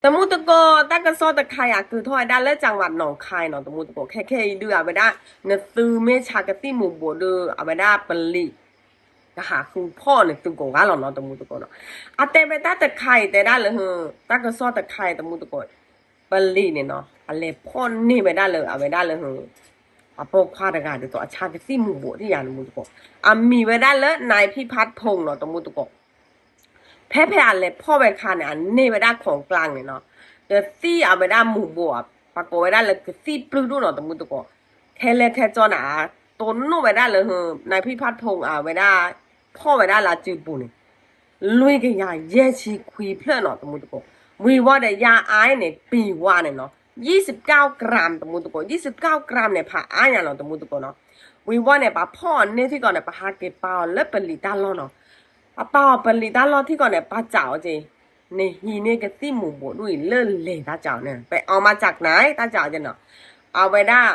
တမူတကိး တၢ်ကစီၣ်တခါအံၤ အကုာ်ထီၣ်ဝဲဒၣ်လၢ จังหวัดหนองคาย နီၤ တမူတကိး. ခဲခဲအံၤဒုး အဝဲဒၣ် နသုမ့ၢ်ဆါကသံၣ်မူၤဘှီးဒုး အဝဲဒၣ်ပလံး ကဟးဃုဖီၣ်န့ၢ်သုကိးဂၤလီၤနီၤ တမူတကိးနီၤ. အတဲဝဲတၢ်တခါအံၤ တဲဒၣ်လၢ တၢ်ကစီၣ်တခါအံၤ တမူတကိး ပလံးန့ၣ်နီၤ အလဲၤဖီၣ်န့ၢ်ဝဲဒၣ်လၢအဝဲဒၣ်လၢ အပိာ်ခွါတဂၤဒ်သိး အဆါကသံၣ်မူၤဘှီးဒ်ယၤ တမူတကိး. အမံၤဝဲဒၣ်လၢ นายพิพัฒน์พงษ์ နီၤ တမူတကိး. ဖဲဖဲအလဲၤဖီၣ်ဝဲအခါန့ၣ် အန့ၢ်ဝဲဒၣ်ของกลางန့ၣ်နီၤ ကသံၣ်အဝဲဒၣ်မူၤဘှီး ပှၤကိးဝဲဒၣ်လၢကသံၣ်ပျုၢ်ဒိၣ်နီၤ တမူတကိး. ထဲလဲၣ်ထဲကၠီန့ၣ် တိၢ်နီၣ်ဝဲဒၣ်လၢ นายพิพัฒน์พงษ์ အဝဲဒၣ် ဖီၣ်ဝဲဒၣ်လၢအစုပူၤန့ၣ် လွံၢ်ကယၤယဲၢ်ဆံခွံဖျၢၣ်နီၤ တမူတကိး. ဝံၤဝံၤဒီး ယၤအါန့ၣ် ပံၤဝါန့ၣ်နီၤ ยี่สิบเก้ากรัม တမူတကိး. ยี่สิบเก้ากรัม န့ၣ် ဖးအါညါနီၤ တမူတကိးနီၤ. ဝံၤဝံၤန့ၣ် ပှၤဖီၣ်အီၤန့ၢ်ထံကီၢ်န့ၣ် ပဟးက့ၤပာ်အီၤလၢပလံးတၢ်လီၢ်နီၤ. ပပာ်အီၤပလံးတၢ်လီၢ်ထံကီၢ်န့ၣ် ပာ်စးအီၤက့ၤ နဟံးန့ၢ်ကသံၣ်မူၤဘှီးဒ်အံၤလၢလဲၤ တၢ်စးအီၤန့ၣ် ไปเอามาจากไหน တၢ်စးအီၤက့ၤနီၤ. အဝဲဒၣ်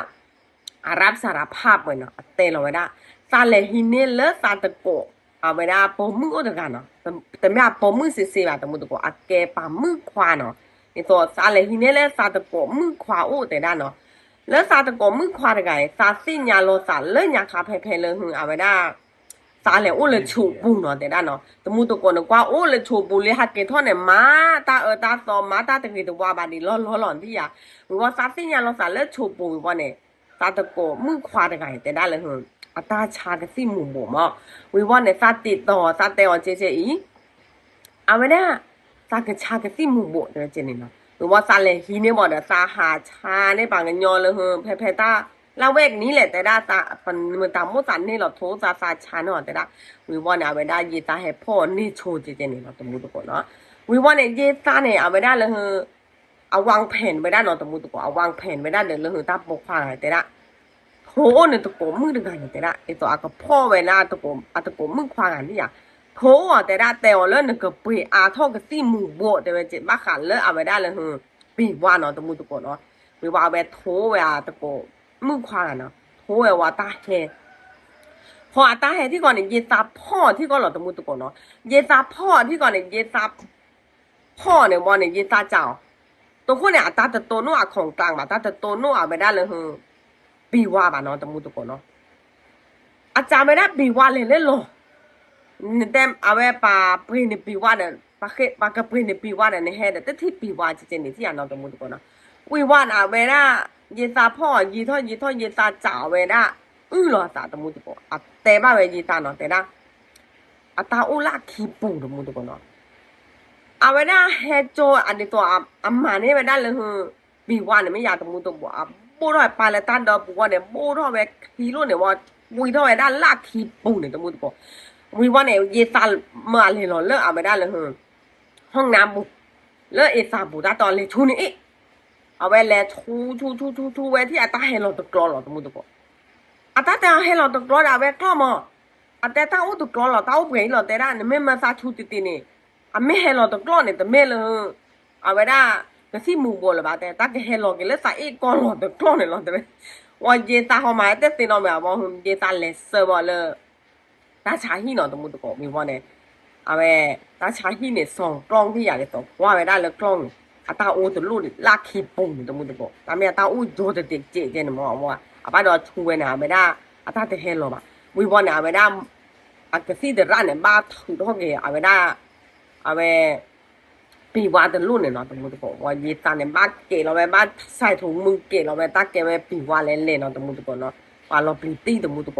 အรับสารภาพဝဲနီၤ အတဲလီၤဝဲဒၣ် သးလဲၤဟံးန့ၢ်လၢသးတကိး အဝဲဒၣ်ပိာ်မုၣ်အိၣ်တဂၤနီၤ. တမ့ၢ်အပိာ်မုၣ်စ့စ့ဘၣ် တမူတကိး အကဲပှၤမုၣ်ခွါနီၤ. ဒ်သိးသးလဲၤဟံးန့ၢ်လၢသးတကိးမုၣ်ခွါအိၣ်တဲဒၣ်နီၤ. လၢသးတကိးမုၣ်ခွါတဂၤအံၤ သးသ့ၣ်ညါလီၤသးလၢညါခါဖဲဖဲလၢဟု အဝဲဒၣ် သးလဲၤအိၣ်လၢဆိးပူၤနီၤ တဲဒၣ်နီၤ. တမူတကိး နကွၢ်အိၣ်လၢဆိးပူၤလံ ဟးက့ၤထီၣ်န့ၣ် မၤတၢ်အၢတၢ်သီ မၤတၢ်တဂ့ၤတဝါဘၣ်ဒံးလီၤလီၤလီၤဒ်ယၤ. ဝံၤဝံၤ သးသ့ၣ်ညါလီၤသးလၢဆိးပူၤဝံၤဝံၤန့ၣ် သးတကိးမုၣ်ခွါတဂၤအံၤ တဲဒၣ်လၢဟု အတၢ်ဆါကသံၣ်မူၤဘှီးမး. ဝံၤဝံၤန့ၣ် သးတ့တီၤ သးတဲအီၤကဲကဲအံၤ အဝဲဒၣ် သးကဆါကသံၣ်မူၤဘှီးတဲဝဲကဲန့ၣ်နီၤ. ဝံၤဝံၤ သးလဲၤဟံးန့ၢ်ဘၣ်ဒီး သးဟးဆါန့ၢ်ပှၤကညီလၢဟု ဖဲဖဲတၢ် လၢဝဲကနံၤလဲၣ် တဲဒၣ် မတၤမိၣ်သးန့ၢ်လီၤထိသး သးဆါန့ၢ်အီၤတဲဒၣ်. ဝံၤဝံၤန့ၣ် အဝဲဒၣ်ယဲသးဟဲဖီၣ်န့ၢ်ဆိကဲကဲန့ၣ်နီၤ တမူတကိးနီၤ. ဝံၤဝံၤန့ၣ် ယဲသးန့ၣ် အဝဲဒၣ်လၢဟု အวางแผนဝဲဒၣ်နီၤ တမူတကိး အวางแผนဝဲဒၣ်ဒီးလၢဟု တၢ်ပိာ်ခွါဂၤတဲဒၣ် ထိအိၣ်န့ၣ်တကိးမုၣ်တဂၤန့ၣ်တဲဒၣ် ဒ်သိးအကဖီၣ်ဝဲဒၣ် အတကိးမုၣ်ခွါဂၤန့ၣ်ယၤ. ထိအိၣ်အီၤတဲဒၣ် တဲအီၤလၢနကပှ့ၤအါထီၣ်ကသံၣ်မူၤဘှီးတဲဝဲကဲ ဘၣ်ဃးလၢအဝဲဒၣ်လၢဟု ပံၤဝါနီၤ တမူတကိးနီၤ. ဝံၤဝံၤ အဝဲထိဝဲအတကိးမုၣ်ခွါဂၤနီၤ ထိဝဲဝံၤတၢ်ဟဲ ဖီအတၢ်ဟဲထံကီၢ်န့ၣ် ယဲသးဖီၣ်ထံကီၢ်လီၤ တမူတကိးနီၤ. ယဲသးဖီၣ်ထံကီၢ်န့ၣ် ယဲသး ဖီၣ်န့ၣ်ဝံၤန့ၣ် ယဲသးစးအီၤ. တဃိန့ၣ် အတၢ်တတိၢ်နီၣ်အของกลางဘၣ် တၢ်တတိၢ်နီၣ်အဝဲဒၣ်လၢဟု ပံၤဝါဘၣ်နီၤ တမူတကိးနီၤ. အစးဝဲဒၣ်ပံၤဝါလဲၤလၢလီၤ နတဲအဝဲပှၤပှ့ၤန့ၢ်ပံၤဝါဒီး ပှၤကပှ့ၤန့ၢ်ပံၤဝါဒီး နဟဲဒီးတထံၣ်ပံၤဝါကဲကဲန့ၣ် ထံၣ်ယၤနီၤ တမူတကိးနီၤ. ဝံၤဝံၤန့ၣ် အဝဲဒၣ် ယဲသးဖီၣ် ယံာ်ထီၣ်ယံာ်ထီၣ် ယဲသးစးအီၤဝဲဒၣ် အုၣ်လီၤအသး တမူတကိး အတဲဘၣ်ဝဲယဲသးနီၤ တဲဒၣ် အတၢ်အိၣ်လၢအခံပူၤ တမူတကိးနီၤ. အဝဲဒၣ်ဟဲကၠိအဒ်သိးအမၤန့ၢ်ဝဲဒၣ်လၢဟု ပံၤဝါန့ၣ် မ့ၢ်ယၤ တမူတကိး အဘိၣ်ထီၣ်ဝဲပာ်လၢတၢ်ဒီပူၤဝံၤန့ၣ် ဘိၣ်ထီၣ်ဝဲခံလိၣ်န့ၣ်ဝံၤ ဝံထီၣ်ဝဲဒၣ်လၢအခံပူၤန့ၣ် တမူတကိး. ဝံၤဝံၤန့ၣ် ယဲသးမၢအလဲၤလီၤလၢအဝဲဒၣ်လၢဟု ห้องน้ำပူၤ လၢအ့သးပူၤ တၢ်တီလဲၤဆူန့ၣ်အ့ၣ် အဝဲလဲၤဆူဆူဆူဆူဆူဝဲထံၣ် အတၢ်ဟဲလီၤတကျီလီၤ တမူတကိး. အတၢ်တဲအီၤဟဲလီၤတကျီဒီး အဝဲကျီၢ်မး. အတဲတၢ်အိၣ်တကျီလီၤ တၢ်အိၣ်ပှဲၤအံၤလီၤ တဲဒၣ် နမ့ၢ်မၢသးဆူတံၢ်တံၢ်န့ၣ် အမ့ၢ်ဟဲလီၤတကျီန့ၣ် တမ့ၢ်လၢ အဝဲဒၣ် ကသံၣ်မူၤဘှီးလၢၤဘၣ် တဲ တၢ်ကဟဲလီၤက့ၤလၢသးအ့ၣ်ကီၢ်လီၤတကျီန့ၣ်လီၤ တဲဝဲ. ဝံၤယဲသးဟီမး တဲသ့နီတမံၤ အဝဲ ယဲသးလဲၤစၢၤဘၣ်လၢ တၢ်ဆါဟံၣ်နီၤ တမူတကိး မ့ၢ်ဝံၤန့ၣ် အဝဲ တၢ်ဆါဟံၣ်န့ၣ် စီၤကျီၢ်ထံၣ်ယၤဒ်သိး ကွၢ်ဝဲဒၣ်လၢကျီၢ်န့ၣ် အတၢ်အိၣ်တလိၣ်လၢခံပူၤန့ၣ် တမူတကိး တၢ်မ့ၢ်အတၢ်အိၣ်ယိာ်တစဲးကဲန့ၣ်မး အဝဲ အဘၣ်ဒီးဆူဝဲန့ၣ် အဝဲဒၣ် အတၢ်တဟဲလီၤဘၣ် ဝံၤဝံၤန့ၣ် အဝဲဒၣ် အကသံၣ်သရၣ်န့ၣ် ဘၣ်ထုးထီၣ်က့ၤ အဝဲဒၣ် အဝဲ ပံၤဝါတလိၣ်န့ၣ်နီၤ တမူတကိး ဝံၤယဲသးန့ၣ် ဘၣ်ကဲလီၤဝဲ ဘၣ်စဲးထိးမုၢ်ကဲလီၤဝဲ တၢ်ကဲဝဲပံၤဝါလဲၤလဲၤနီၤ တမူတကိးနီၤ ပှၤလီၤပျံၤတံၢ် တမူတကိး